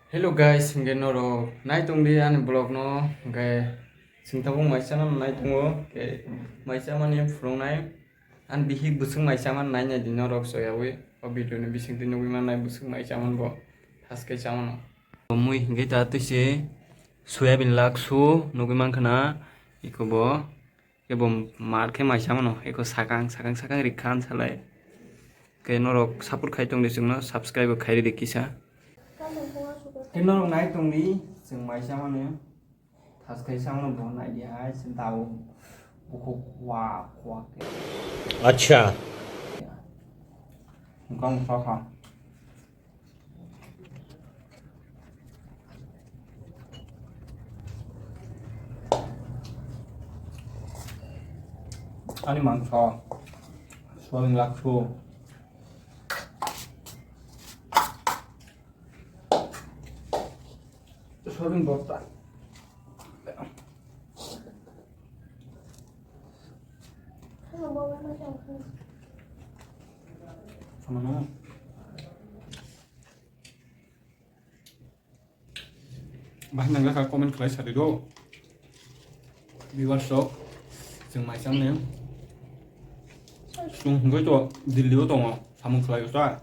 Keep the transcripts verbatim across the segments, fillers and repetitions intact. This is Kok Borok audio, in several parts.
Hello guys, hingke norok nai tongdi ani vlog no, hingke sing tabuk maisa no nai tongo, ke maisa mani phurungnai, ani bihik bwswk maisa man nai nai di norok soyawi, o video ni bising twi nugwi mannai bwswk maisa man bo thaske chamano. Mui hingke ta twi se soyabin laksu nugwi mankha na, iko bo. Kebo mar khe maisa mano, eko sakang, sakang, sakang ri khan salai. Khe norok support khai tongdi chwngno, subscribe bo khai ridi kisa. Khe norok nai tongdi, chwng maisa mano. Thas khai sa mano bo nai di hai, se dao bukhuk wa, wa khe. Acha. Bwkang sa kha. Ani mangso, soyabin laksu, soyabin bosta. Bahai nangjakha comment khlai sadi do. Viewers rok, chwng mai chamne. Chwng hwnkhe to Delhi o tongo, samung khlai o ta.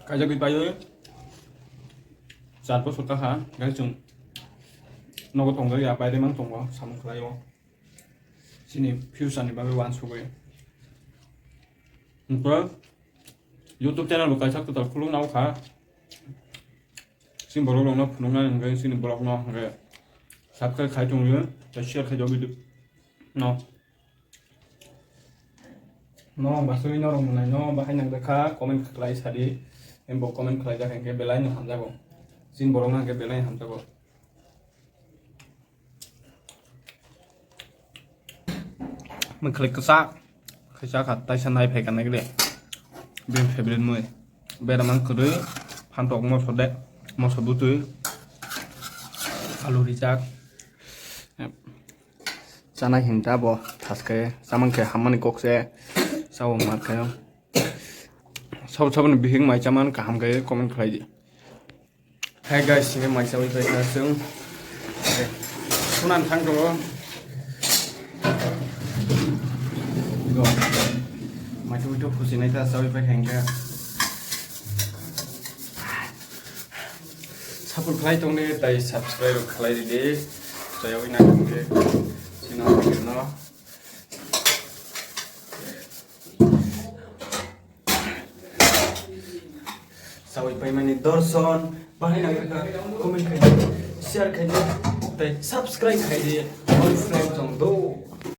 Kaijagwi paiwi char bosor kakha, gai chwng nogo tongjak ya, baire mang tongo, samung khlai o. Chini future ni bagwi uansugwi. Hwnkhe YouTube channel bo kaisa kwtal khuluk nang kha. Chini borok rokno phunuknani hwnkhe chini borokno hwnkhe subscribe khai tongdi, tei share khai tongdi no. No basui norok nai no bahai nang kha comment khlai sadi, embo comment khlai jak hwnkhe belai no hamjago. Chini borok no hwnkhe belai hamjago. Mwkhwlwi kwchak, khaisa kha taisa nai phai kanai kle. Bini favorite mui. Bera mang kwrwi, phantok moso de, moso butwi, alu rijak. Chanai hinta bo thaske, chamang khe hammani kok se, chao mar khe. Sabo saboni bihik mai chaman kaham khe comment khlai di. Hi guys, sini mai chawi pai kha chwng. Sunan thang tongo. Go. Mai chawi to khusi nai ta chawi pai kha hingkha. Support khlai tongdi, tai subscribe khlai ridi. Chawi na tongdi. Sino no. Sawi paimani dorson, bahai nang kha comment khai di, share khai di, tei subscribe khai di, all friend jong do.